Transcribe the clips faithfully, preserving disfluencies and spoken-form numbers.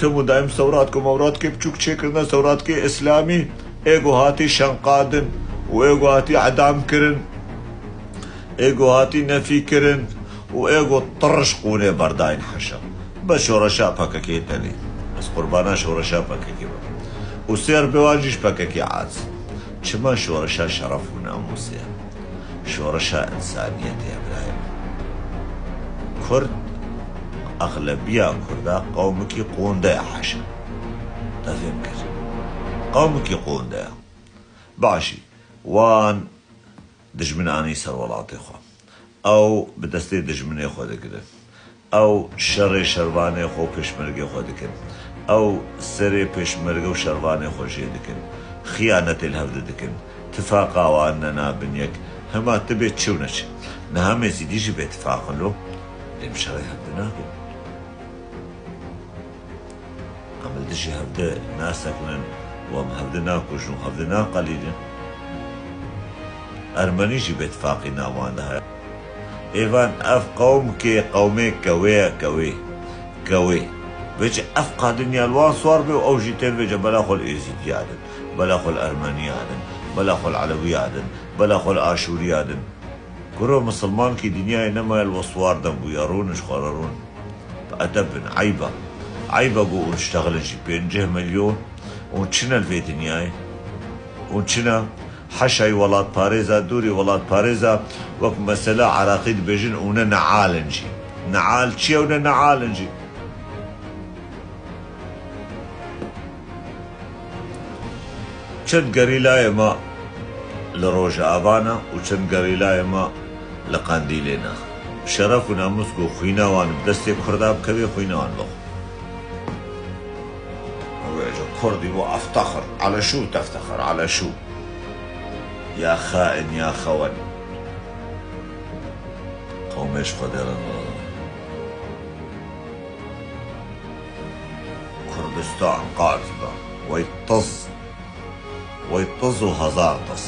Tim û daîm sewratkê mewratkê biçûk çêkirine, sewratkê îslamî, ê ku hatî şenqandin û ê ku hatî edam kirin, ê ku hatî nefî kirin û ê ku tirş qûnê berdayîn heşa. Bes şoreşa P K K tenê. Ez qurbana şoreşa P K K bim. Û sêr bê wan jî ji P K K aciz. Çima şoreşa şeref û namûsê ye? Şoreşa însaniyetê ye birayê min. Kurd, exlebiya Kurda qewmekî qonde ye heşa. Te fêm kir. Qewmekî qonde ye. Başî, wan dijmin anî ser welatê xwe. Ew bi destê dijminê xwe digirin. Ew şerê şervanê xwe û pêşmergê xwe dikin. Ew serê pêşmerge û şervanê xwe jê dikin. Xiyanetê li hev dikin. Tifaqa wan ne nabin yek. Hema tu bê çi û neçi. Niha em êzîdî jî bê tifaq in lo. Em şerê hev dinakin. Em li dijî hevdi nasekinin û em hevdi nakujin û hevdi naqelînin. Ermenî jî bêtifaqî nav wan de heye. Êvan ev qewmkê qewmê kewê ye, kewê. Kewê. Vêce ev qadin ya li wan swar bê û ew jî tên vêce bela xwe li Êzîdiya din, bela xwe li Ermeniya din, bela xwe li Elewiya din, bela xwe li Aşûriya din. Kuro misilmankî dinyayê nemaye li we swar de bûye, rûnin ji xwe re rûn. Bi edeb bin, eyb e. Eyb e ku hûn diştexilin jî pêncî milyon, hûn çi ne li vê dinyayê? Hûn çi ne? Heşayî welatparêza, dûrî welatparêza, wek mesela Iraqî dibêjin, hûn ne neal in jî. Neal çi ye, hûn ne neal in jî. Çend gerîlayê me li Rojava ne û çend gerîlayê me li Qendîlê ne. Şeref û namûs ku xwîna wan bi destê Kurda bikeve, xwîna wan bixwe. Wê ji Kurdî û eftexir, ele şû teftexir, ele şû. Ya xain, ya xewen. Qewmê ji xwe derin. Kurdistan qaz be. Wey tiz. Wey tiz û hezar tiz.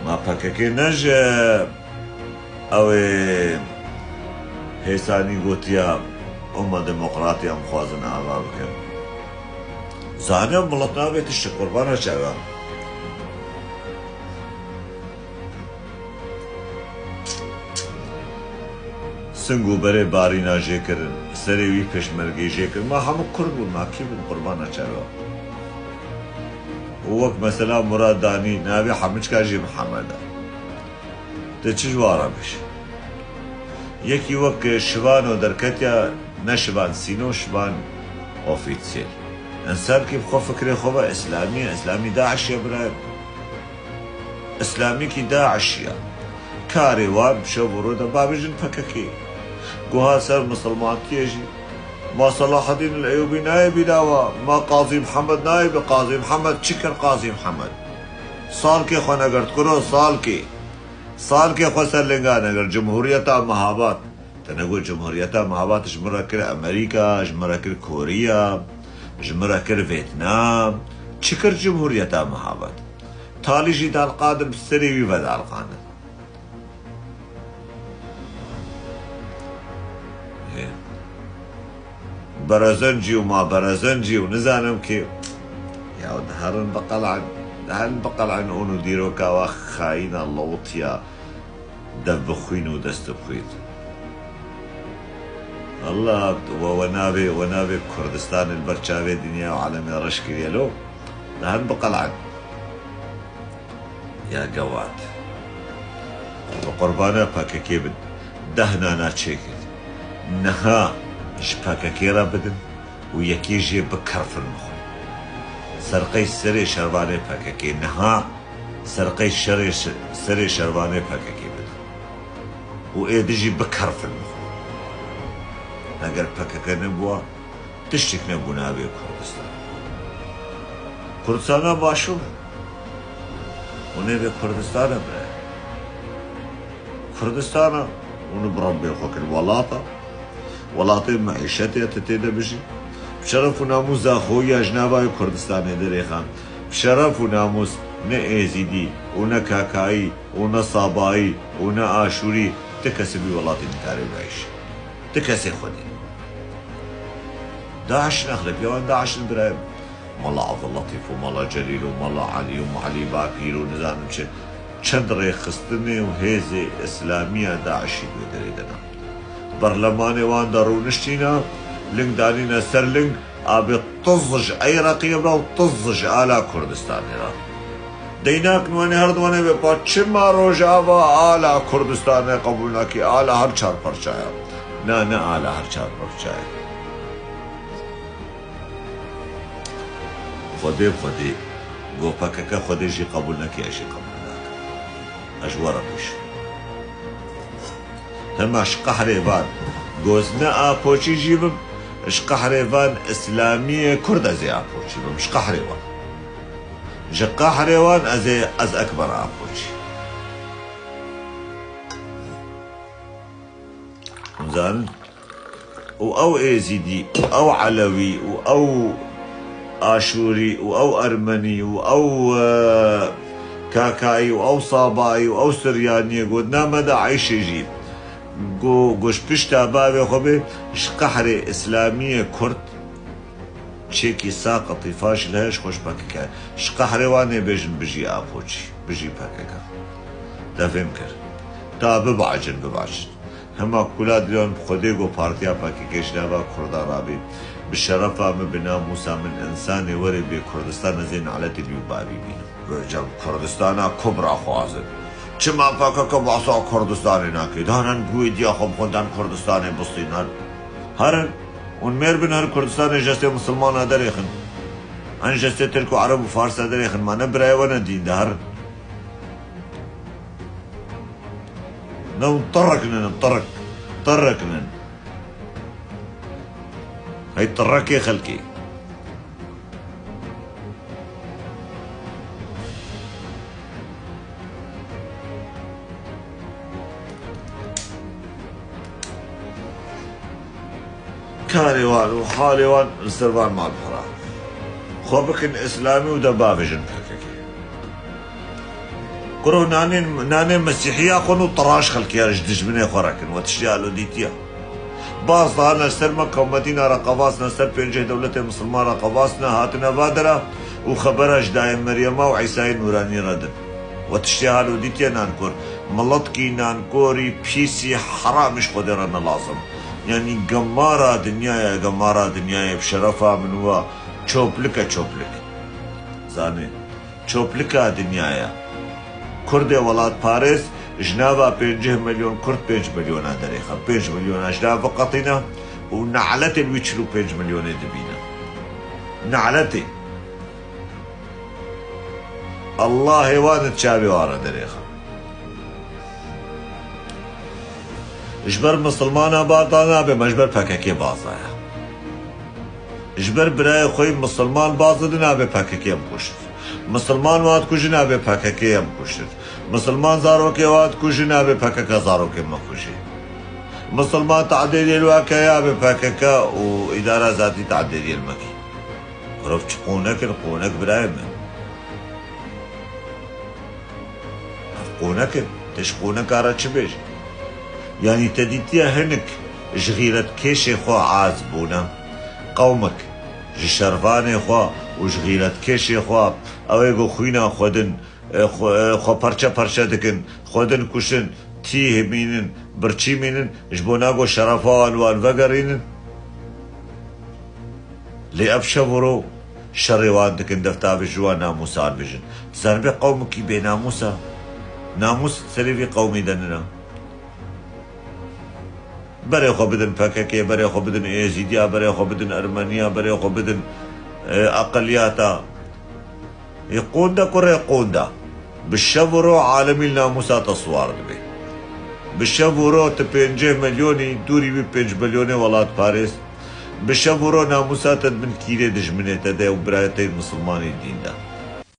Ma P K K ne ji ew ê hêsanî gotiya Umma Demokratî em xwazin ava bikin. Zane milet nabê tiştê qurbana çawa. Sing û berê barîna jê kirin, serê wî pêşmergê jê kirin. Ma hemû Kurd bûn, ma kî bûn qurbana çawa? Û wek mesela Murad Danî, navê hemiçka jî Mihemed e. Te çi ji wan re bêje? Yekî wek Şivano derketiya, ne Şivan Sîno, Şivan ofîsiyel. Însankî bi xwe fikrê xwe ve îslamî ye, îslamî DAIŞ ye birayê min. Îslamîkî DAIŞ ya. Karê wan bi şev û roj de babêjin P K K. Guha ser misilmantiyê jî. Ma Selahedîn el Eyûbî nayê bîra wa. Ma Qazî Mihemed nayê bi Qazî Mihemed. Çi kir Qazî Mihemed? Salkê xwe negirt kuro, salkê. Salkê xwe ser linga negirt. Cumhuriyeta Mehabad. Te negot Cumhuriyeta Mehabad ji min re kir Amerîka, ji min re kir Koriya, ji min re kir Vêtnam. Çi kir Cumhuriyeta Mehabad? Talî jî dalqandin, bi serê wî ve dalqandin. Hê. Berezencî û ma Berezencî û nizanim kê. Ya diherin biqel'in, diherin biqel'in û dîroka we xayîna lewitiya. Dev bi xwîn û dest bi xwîn. Allah, we, we navê, we navê Kurdistanê li ber çavê dinya û alemê reş kiriye lo. Dihen biqel'in. Ya gewat. Bi qurbana P K K bin. Deh nana çêkin. Niha ji P K K re bidin û yekê jê bikerfin bixwin. Serqey serê şervanê P K K. Niha serqey şerê şi-, serê şervanê P K K bidin. Û ê dijî bikerfin bixwin. Eger P K K nebûwa, tiştek nebû navê Kurdistan. Kurdistana Başûr. Û navê Kurdistan e bire. Kurdistan e. Û bi Rebbê xwe kir welat e. Welatê meîşetê ye, tu tê de bijî. Bi şeref û namûsa xwe ya ji navayê Kurdistanê derêxan. Bi şeref û namûs ne Êzîdî û ne Kakayî û ne Sabayî û ne Aşûrî, ti kesê vî welatê nikare bihişe. Ti kesê Xwedê. DAIŞ nexlep, ya wan DAIŞ in birayê min. Mala Abdulletîf û Mala Celîl û Mala Elî û Elî Bakîr û nizanim çi, çend rêxistinê û hêzê îslamiya DAIŞî di wê derê de ne. Berlemanê wan de rûniştîne, ling danîne ser ling, abê tiz ji Iraqê re û tiz ji ala Kurdistanê re. Deynak wanê her diwanê bê pa çima Rojava ala Kurdistanê qebûl nakî, ala her çar parça ye. Na, ne ala her çar parça ye. Xwedê, Xwedê, go P K K Xwedê jî qebûl nekî, ez jî qebûl nakim. Ez ji we re pêş. Hema ji qehrê van, goz ne apoçî jî bim, ji qehrê van îslamiyê Kurd ez ê apoçî bim, ji qehrê wan. Ji qehrê wan ez ê, ez Ekber apoçî. Hûn zanin? Û ew Êzîdî, û ew Elewî, û ew Aşûrî, û ew Ermenî, û ew, e, Kakayî, û ew Sabayî, û ew Siryaniyê got, na me de Eyşê jî. Go, go ji pişta bavê xwe bê, ji qehrê îslamiyê Kurd, çêkî saqitî faşîl heye ji xwe ji P K K. Ji qehrê wan ê bêjin bijî Apoçî, bijî P K K. Te fêm kir. Ta bibacin, bibacin. Hema kula dilê wan bi Xwedê go partiya P K K ji nava Kurda rabî. Bi şerefa min, bi namûsa min, însanê werê bê Kurdistan ez ê naletê bî û bavî bînim. Vêca Kurdistana Kubra xwazin. Çima P K K basa Kurdistanê nake? Darin guhê diya xwe bixwin dan Kurdistanê bistînin. Herin, hûn mêr bin her Kurdistanê jestê misilmana derêxin. An jestê Tirk û Ereb û Farsa derêxin. Ma ne birayê we ne dîn de herin. Ne hûn tiriknin, tirik. Tiriknin. Hey tirekê xelkê. Karê wan û halê wan li ser van mal para. Xwe bikin îslamî û de bavêjin P K K. Kuro nanên, nanê mesîhiya xwe û tiraş xelkiya ji dijminê xwe re kin. We tiştê halo dîtiya? Baz dane ser Mekka û Medîna re qevasne, ser pênceh dewletê misilman re qevasne, hatine va dera û xebera ji dayê Meryema û Îsayê Nûranî re din. We tiştê halo dîtiye nankor? Miletkî nankorî, pîsî, heramî ji Xwedê re ne lazim. Yanî gemara dinyaya, gemara dinyayê bi şerefa min wa çoplik e, çoplik. Zanê. Çoplika dinyaya. Kurdê welatparêz ji nava pêncî milyon Kurd pênc milyona derêxe. Pênc milyona ji nav veqetîne û ne'letên wî çil û pênc milyonê dibîne. Ne'letê. Allahê wan di çavê wan re derêxe. Ji ber misilmana baz da nabe, me ji ber P K K baz daya. Ji ber birayê xwe yî misilman baz didin, nabê P K K em kuşt. Misilman wan dikujin, nabê P K K em kuşt. Misilman zarokê wan dikujin, nabê P K K zarokê me kujî. Misilman tehdêdê li wan keye, nabê P K K û îdara zatî tehdêdê li me kî. Mirov çi qonek in, qonek birayê min. Ev qonek in, te ji qoneka re çi bêje? Yanî te dîtiye hinek ji xîretkêşê xwe az bûne? Qewmek ji şervanê xwe û ji xîretkêşê xwe, ew ê ku xwîna xwe din, e, xwe, e, xwe perçe perçe dikin, xwe din kuşin, tîh mînin, birçî mînin, ji bo nago şerefa wan wan vegerînin? Lê ev şev û ro şerê wan dikin, deftavê ji wan namûsan bijin. Zanibê qewmekî bênamûs e. Namûs serê vî qewmî de nina. Berê xwe bidin P K K, berê xwe bidin Êzîdiya, berê xwe bidin Ermeniya, berê xwe bidin, e, eqeliyata. Ê qonde kurê qonde. Bi şev û ro alemî li namûsa te siwar dibe. Bi şev û ro tu pêncî milyonî, dûrî wî pênc milyonê welatparêz. Bi şev û ro namûsa te di bin kîrê dijminê te de û birayê te yê misilmanî dîn de.